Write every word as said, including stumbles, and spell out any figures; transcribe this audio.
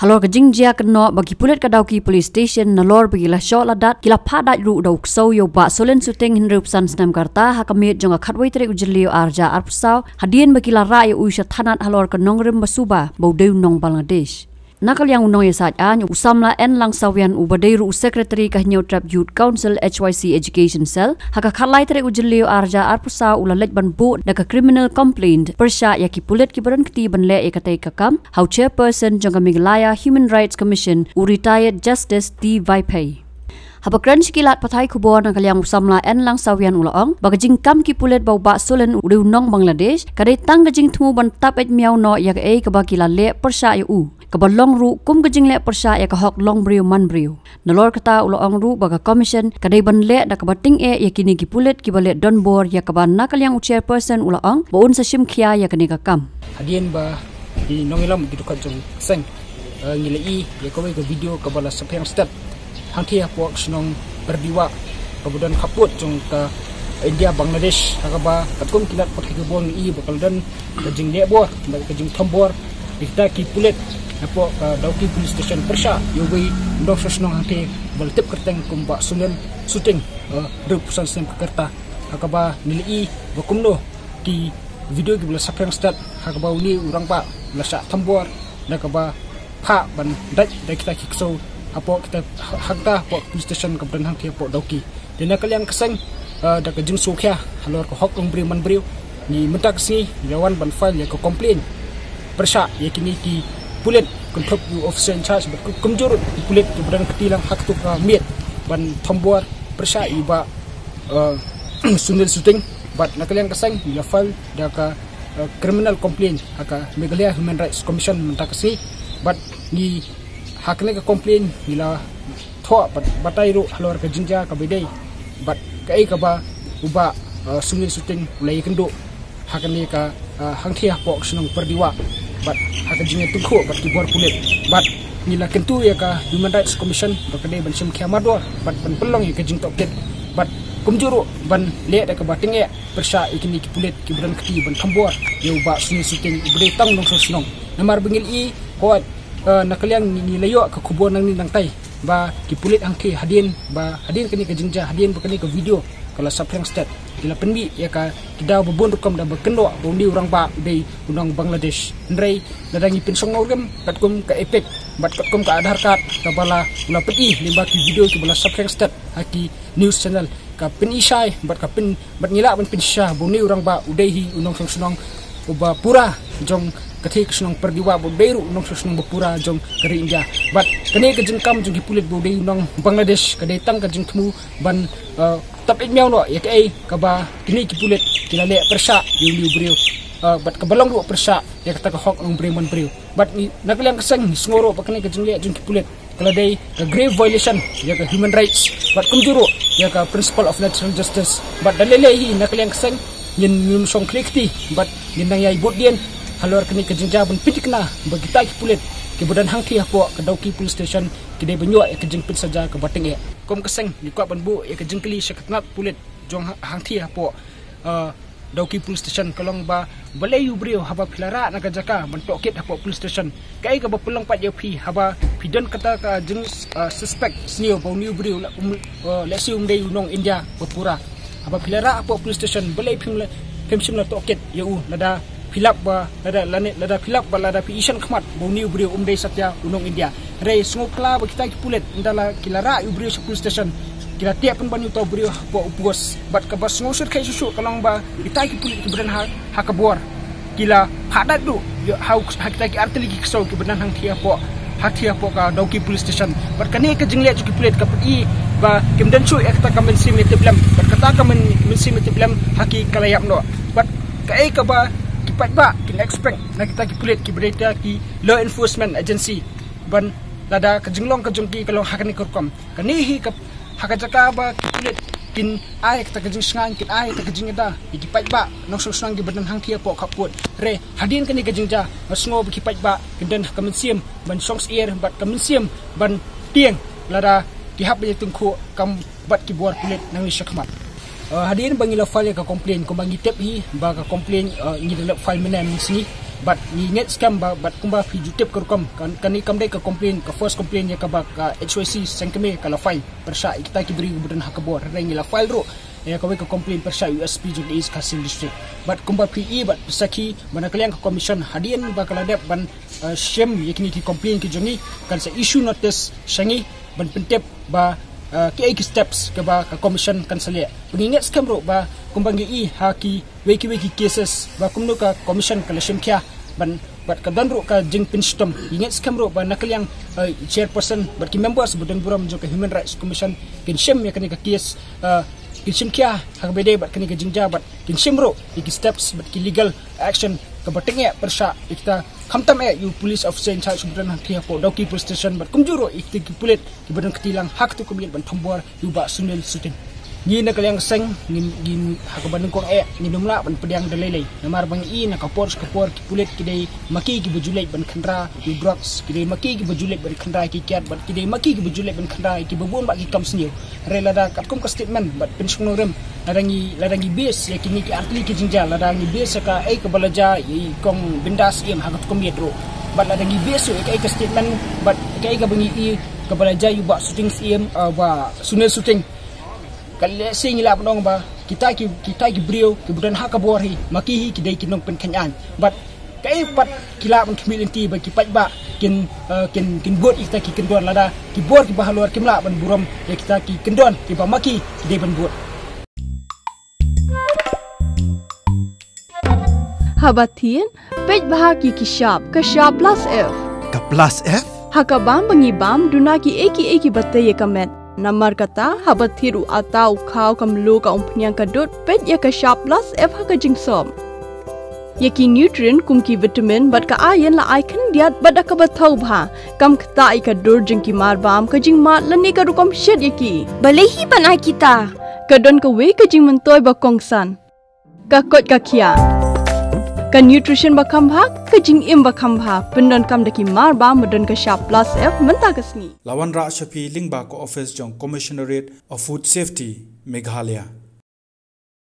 Halor ka jingjia kynnoh ba ki pulit ka Dawki Police Station nalor ba ki la shoh la dat ki la phah dait ruh da u ksew ïa u Bah Sulen Suting hynriewphew san snem ka rta ha ka miet jong ka khatwei tarik u Jylliew arhajar arphew saw hadien ba ki la rah ïa u sha thanat halor ka nongrim ba suba ba u dei u nong Bangladesh. Na ka liang u nongïasaid aiñ u samla N Langsawian uba dei ruh u secretary ka Hynñiewtrep Youth Council H Y C Education Cell ha ka khatlai tarik u Jylliew arhajar arphew saw u la leit ban buh da ka criminal complaint pyrshah ïa ki pulit kiba don kti ban leh ïa katei ka kam ha u chairperson jong ka Meghalaya Human Rights Commission u retired Justice T Vaiphei. Haba kren sha ki lad pathai khubor na ka liang u samla N Langsawian u la ong ba ka jingkam ki pulit ba u Bah Sulen u dei u nong Bangladesh ka dei tang ka jingthmu ban tap eit miaw noh ïa kaei kaba ki la leh pyrshah ïa u kaba long ruh kum ka jingleh pyrshah ïa ka hok long briew man briew. Nalor kata u la ong ruh ba ka commission ka dei ban leh da kaba tyngeh ïa kine ki pulit kiba leh donbor ïa kaba na ka liang u chairperson u la ong ba un sa shim khia ïa kane ka kam. Hadien ba ki nongïalam ki dkhot jong ka seng ngi la ïohi ïa kawei ka video kaba la saphriang stet hangthie hapoh ka shnong Pyrdiwah kaba don khappud jong ka India Bangladesh ha kaba katkum ki lad pathai khubor ngi ïohi ba ka la don ka jingleh bor bad ka jingthombor ïa kita ki pulit hapoh ka Dawki Police Station pyrshah ïa uwei u nongshong shnong hangthie ba la tip kyrteng kum Bah Sulen Suting hynriewphew san snem ka rta ha kaba ngi la ïohi ba kumno ki video kiba la saphriang stet ha kaba une u rangbah u la shah thombor da kaba phah ban dait da kita ki ksew hapoh kita hangta hapoh police station kaba don hangthie hapoh Dawki. Te na ka liang ka seng da ka jingsngewkhia halor ka hok long briew man briew ngi mynta ka sngi ngi la wan ban file ïa ka complaint pyrshah ïa kine ki pulit kynthup ïa u officer in charge bad kumjuh ruh ki pulit kiba don kti lang ha katei ka miet ban thombor pyrshah ïa u Bah Sulen Suting bad na ka liang ka seng ngi la file da ka criminal complaint ha ka Meghalaya Human Rights Commission mynta ka sngi bad ngi ha kane ka complaint ngi la thoh bad batai ruh halor ka jingjia kaba dei bad kaei kaba u Bah Sulen Suting u la ïakynduh ha kane ka hangthie hapoh ka shnong Pyrdiwah bad ha ka jingïatyngkhuh bad ki bor pulit bad ngi la kyntu ïa ka Human Rights Commission ba ka dei ban shim khia mardor bad ban pynlong ïa ka jingtohkit bad kumjuh ruh ban leh da kaba tyngeh pyrshah ïa kine ki pulit kiba don kti ban thombor ïa u Bah Sulen Suting uba dei tang u nongshong shnong. Namar ba ngi la ïohi hooid na ka liang ngi la ïoh ka khubor nangne nangtai ba ki pulit hangthie hadien ba hadien kane ka jingjia hadien ba kane ka video ka la saphriang stet ki la pynmih ïa ka ki daw ba bun rukom da ba kynnoh ba une u rangbah u dei u nong Bangladesh. Hynrei lada ngi pynshong nongrim katkum ka EPIC bad katkum ka Aadhaar card kaba la u la pyni lyngba ki video kiba la saphriang stet ha ki news channel ka pyni shai bad ka pyn bad ngi lah ban pynshisha ba une u rangbah u dei hi u nongshong shnong uba pura jong katei ka shnong Pyrdiwah bad u dei ruh u nongshong shnong ba pura jong ka ri India. Bad kane ka jingkam jong ki pulit ba u dei u nong Bangladesh ka dei tang ka jingthmu ban tap eit miaw noh ïa kaei kaba kine ki pulit ki la leh pyrshah ïa une u briew bad kaba long ruh pyrshah ïa kata ka hok long briew man briew. Bad na ka liang ka seng ngi sngew ruh ba kane ka jingleh jong ki pulit ka la dei ka grave violation ïa ka human rights bad kumjuh ruh ïa ka principle of natural justice. Bad da lei lei hi na ka liang ka seng ngin ngim shong khlieh kti bad ngin nang ïai bud dien halor kane ka jingjia ban pynthikna ba kita ki pulit kiba don hangthie hapoh ka Dawki Police Station ki dei ban ïoh ïa ka jingpynsaja kaba tyngeh. Kum ka seng ngi kwah ban buh ïa ka jingkylli sha ka tnat pulit jong hangthie hapoh Dawki Police Station ka long ba balei u briew haba phi la rah na ka jaka ban tohkit hapoh police station kaei kaba pynlong pat ïa phi haba phi don kata ka jing suspect sniew ba une u briew lehse um dei u nong India ba pura. Haba phi la rah hapoh police station balei phim phim shym la tohkit ïa u lada phi lap ba lada lane lada phi lap ba lada phi ishan khmat ba une u briew um dei satia u nong India. Hynrei sngewphylla ba kita ki pulit ynda la ki la rah ïa u briew sha police station ki la teh pynban ïa uta u briew hapoh u post bad kaba sngewsyrkhei shuh shuh ka long ba kita ki pulit kiba don ha ka bor ki la phah dait ruh ha kita ki artylli ki ksew kiba don hangthie hapoh hangthie hapoh ka Dawki Police Station. Bad kane ka jingleh jong ki pulit ka pyni ba kim don shuh ïa kata ka mynsiem ïa tip lem bad kata ka mynsiem ïa tip lem ha ki ka la ïap noh. Bad kaei kaba ki paidbah kin expect na kita ki pulit kiba dei kita ki law enforcement agency ban lada ka jinglong ka jong ki ka long ha kane ka rukom. Kane hi ka ha ka jaka ba ki pulit kin ai kata ka jingshngaiñ kin ai kata ka jingïada ïa ki paidbah nongshong shnong kiba don hangthie hapoh khappud. Hynrei hadien kane ka jingjia nga sngew ba ki paidbah kin don ka mynsiem ban shong syier bad ka mynsiem ban tieng lada ki hap ban ïatyngkhuh kam bad ki bor pulit nangne shakhmat. Hadien ba ngi la file ïa ka complaint kumba ngi tip hi ba ka complaint ngi la file mynne mynsngi. Bad ngi ngeit skhem ba, bad kumba phi ju tip ka rukom, kan, kane kam dei ka complaint, ka first complaint ïa kaba ka H Y C Sengkmie ka la file pyrshah ïa kita ki briew kiba don ha ka bor. Hynrei ngi la file ruh ïa kawei ka complaint pyrshah U S P jong ka East Khasi Hills District. Bad kumba phi i bad phi sakhi ba na ka liang ka commission hadien ba ka la dep ban, eh, shim ïa kine ki complaint ki jong ngi, kan sa issue notice sha ngi ban pyntip ba, eh, kiei ki steps kiba ka commission kan sa leh. Ba ngi ngeit skhem ruh ba kumba ngi i ha kiwei kiwei ki cases ba kumno ka commission ka la shim khia, ban, bad ka don ruh ka jingpynshitom. Ngi ngeit skhem ruh ba na ka liang, eh, chairperson bad ki members ba don burom jong ka Human Rights Commission kin shim ïa kane ka case, eh, kin shim khia ha kaba ïadei bad kane ka jingjia, bad kin shim ruh ïa ki steps bad ki legal action kaba tyngeh pyrshah ïa kita, khamtam eh ïa u police officer in charge uba don hangtei hapoh Dawki Police Station, bad kumjuh ruh ïa kita ki pulit kiba don kti lang ha katei ka miet ban thombor ïa u Bah Sunil Suting. Ngi na ka liang ka seng, ngi, ngi ha kaba nyngkong eh ngim lah ban pdiang da lei lei, namar ba ngi i na ka por sha ka por ki pulit ki dei ma ki kiba ju leit ban kynra ïa u drugs, ki dei ma ki kiba ju leit ban kynra ïa ki kiad, bad ki dei ma ki kiba ju leit ban kynra ïa kiba bun bah ki kam sniew. Hynrei lada katkum ka statement bad pynshong nongrim, lada ngi, lada ngi base ïa kine ki artylli ki jingjia, lada ngi base ïa kaei kaba la jia ïa i Kong Bindas Syiem ha katei ka miet ruh, bad lada ngi base ïa kaei ka statement bad kaei kaba ngi i kaba la jia ïa u Bah Suting Syiem, ah, Bah Sunil Suting, ka lehse ngi lah ban ong ba kita ki, kita ki briew kiba don ha ka bor hi, ma ki hi ki dei ki nongpynkhein aiñ. Bad kaei pat ki lah ban khmih lynti ba ki paidbah kin, eh, kin, kin bud ïa kita ki kyndon, lada ki bor kiba halor kim lah ban burom ïa kita ki kyndon kiba ma ki ki dei ban bud. Haba thied, peit bha ki, ki shap, ka shap plus F. Ka plus F? Ha ka bam ba ngi bam, duna kiei kiei kiba tei ïa ka met. Namar kata, haba thied u atta, u khaw, ka mluh, ka umphniang, ka dud, peit ïa ka shap plus F ha ka jingsop. Ïa ki nutrient kum ki vitamin bad ka iron la ai khyndiat bad da kaba thaw bha. Kam ktah ïa ka dur jong ki marbam, ka jingmad lane ka rukom shet ïa ki. Balei hi ban ai kita? Ka don kawei ka jingmyntoi ba kongsan. Ka koit ka khiah. Ka nutrition ba kham bha, ka jingim ba kham bha. Pyndonkam da ki marbam ba don ka shap plus F mynta ka sngi. La wanrah sha phi lyngba ka office jong Commissionerate of Food Safety, Meghalaya.